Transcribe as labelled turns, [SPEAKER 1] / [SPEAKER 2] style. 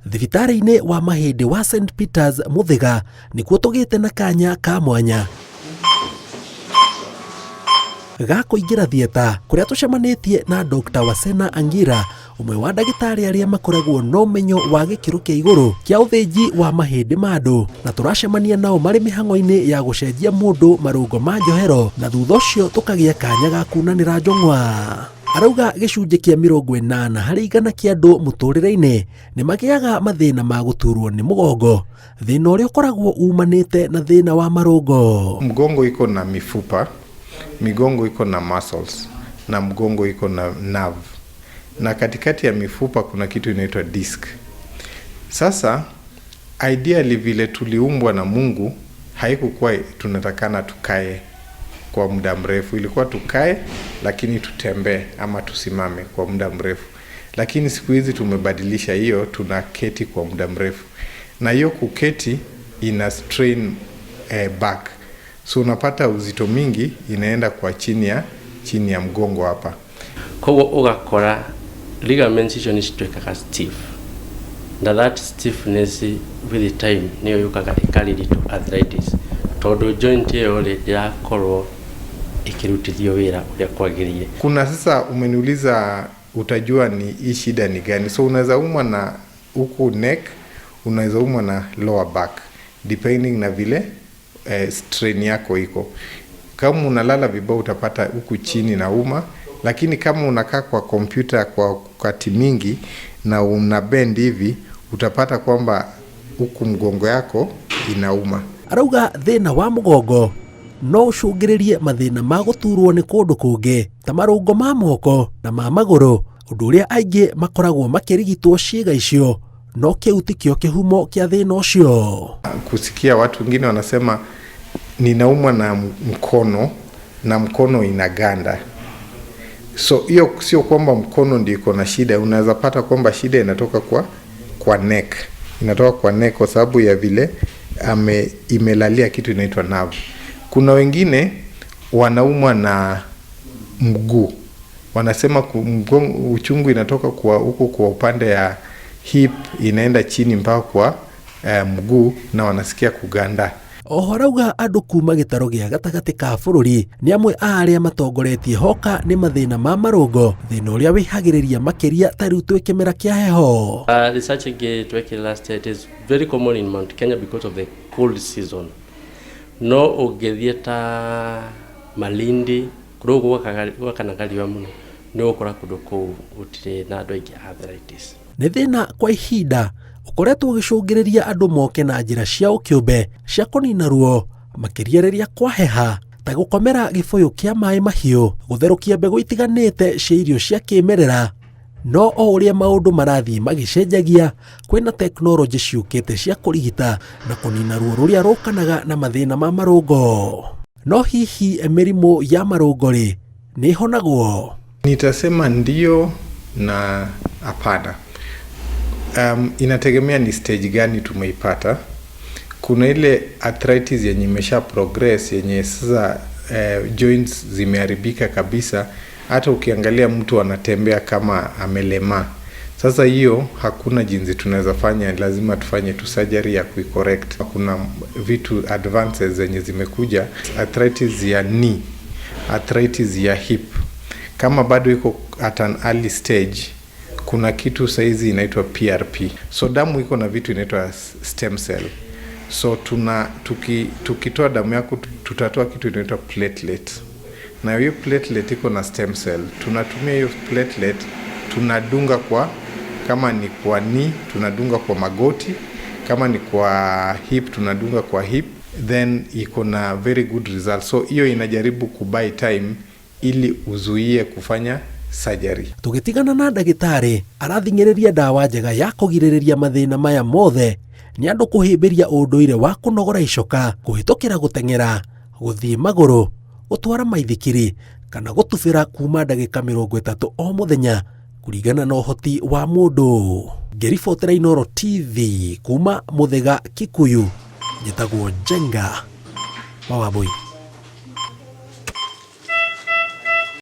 [SPEAKER 1] Thibitarĩ-inĩ wa mahĩndĩ wa St Peters Mũthĩga nĩkuo tũgĩte na kanya ka mwanya ga kũingĩra thieta kũrĩa tũcemanĩtie na Dr. Wasena Angira, ũmwe wa ndagĩtarĩ arĩa makoragwo na ũmenyo wa gĩkĩro kĩa igũrũ kĩa ũthĩnji wa mahĩndĩ ma andũ, na tũracemania nao marĩ mĩhang'o-inĩ ya gũcenjia mũndũ marũngo ma njohero, na thutha ũcio tũkagĩa kanya ga kunanĩra njong'wa. Arauga gĩcunjĩ kĩa 80% kĩa andũ mũtũrĩre-inĩ nĩ magĩaga mathĩna ma gũturwo nĩ mũgongo, thĩna ũrĩa ũkoragwo umanĩte na thĩna wa marũngo.
[SPEAKER 2] Mgongo iko na mifupa, migongo iko na muscles na mgongo iko na nerve, na katikati ya mifupa kuna kitu inaitwa disc. Sasa ideally vile tuliumbwa na Mungu, haikukuwa tunatakana tukae kwa muda mrefu, ilikuwa tukae lakini tutembee ama tusimame kwa muda mrefu, lakini siku hizi tumebadilisha hiyo, tunaketi kwa muda mrefu, na hiyo kuketi ina strain back, so unapata uzito mingi inaenda kwa chini ya mgongo hapa.
[SPEAKER 3] Koguo ũgakora ligaments icio nĩ cituĩkaga stiff, na that stiffness with time nĩyo yũkaga ĩka to arthritis, tondũ joint ĩyo rĩ ndĩrakorwo ĩkĩrutithio wĩra ũrĩa kwagĩrĩire.
[SPEAKER 2] Kuna sasa umeniuliza utajua ni hii shida ni gani, so unaweza umwa na huku neck, unaweza umwa na lower back depending na vile strain yako iko. Kama unalala vibaya utapata huku chini na uma, lakini kama unakaa kwa kompyuta kwa wakati mingi na una bend hivi, utapata kwamba huku mgongo yako inauma.
[SPEAKER 1] Arauga thĩna wa mũgongo no ũcũngĩrĩrie mathĩna ma gũturwo nĩ kũndũ kũngĩ ta marũngo ma moko na ma magũrũ, ũndũ ũrĩa aingĩ makoragwo makĩrigitwo ciĩga icio, no kĩu tikĩo kĩhumo kĩa thĩna ũcio.
[SPEAKER 2] Kusikia watu wengine wanasema ninaumwa na mkono na mkono inaganda. So hiyo sio kwamba mkono ndio iko na shida, unaweza pata kwamba shida inatoka kwa neck, inatoka kwa neck kwa sababu ya vile imelalia kitu inaitwa nerve. Kuna wengine wanaumwa na mguu, wanasema uchungu inatoka kwa huko kwa upande ya hip inaenda chini mpaka kwa mguu na wanasikia kuganda.
[SPEAKER 1] Oho arauga andũ kuma gĩtaro gĩa gatagatĩ ka bũrũri nĩ amwe a arĩa matongoretie hoka nĩ mathĩna ma marũngo, thĩna ũrĩa wĩhagĩrĩria makĩria ta rĩu twĩ kĩmera kĩa heho.
[SPEAKER 3] Research ĩngĩ twekire last year, it is very common in Mount Kenya because of the cold season, no ũngĩthiĩ ta Malindi kũrĩa gwakanaga riũa mũno, nĩ ũgũkora kũndũ kũu gũtirĩ na andũ aingĩ a arthritis.
[SPEAKER 1] Nĩ thĩna kwa ihinda ũkoretwo ũgĩcũngĩrĩria andũ moke na njĩra cia ũkĩũmbe cia kũnina ruo, makĩria rĩrĩa kwaheha, ta gũkomera gĩbũyũ kĩa maĩ mahiũ, gũtherũkia mbegũ itiganĩte cia irio cia kĩmerera. No o ũrĩa maũndũ marathiĩ magĩcenjagia, kwĩna tekinoronjĩ ciũkĩte cia kũrigita na kũnina ruo rũrĩa rũkanaga na mathĩna ma marũngo. No hihi mĩrimũ ya marũngo rĩ nĩ ĩhonagwo?
[SPEAKER 2] Nitasema ndio na hapana. Inategemea ni stage gani tumeipata. Kuna ile arthritis yenye imesha progress, yenye sasa joints zimeharibika kabisa, hata ukiangalia mtu anatembea kama amelemaa. Sasa hiyo hakuna jinsi tunaweza fanya, lazima tufanye tu surgery ya kuicorrect. Kuna vitu advances zenye zimekuja, arthritis ya knee, arthritis ya hip, kama bado iko at an early stage, kuna kitu saizi inaitwa PRP. So damu iko na vitu inaitwa stem cell. So tukitoa damu yako tutatoa kitu inaitwa platelet, na hiyo platelet iko na stem cell. Tunatumia hiyo platelet, tunadunga kwa, kama ni kwa knee tunadunga kwa magoti, kama ni kwa hip tunadunga kwa hip, then iko na very good result. So hiyo inajaribu kubuy time ili uzuie kufanya surgery.
[SPEAKER 1] Tũgĩtigana na ndagĩtarĩ, arathing'ĩrĩria ndawa njega ya kũgirĩrĩria mathĩna maya mothe nĩ andũ kũhĩmbĩria ũndũire wa kũnogora icoka kũhĩtũkĩra gũteng'era, gũthiĩ magũrũ, gũtwara maithikiri kana gũtubĩra kuma ndagĩka 30 o mũthenya kũringana na ũhoti wa mũndũ. Ngĩribotera Inooro TV kuma Mũthĩga, Kikuyu, njĩtagwo Njenga wa Wambui.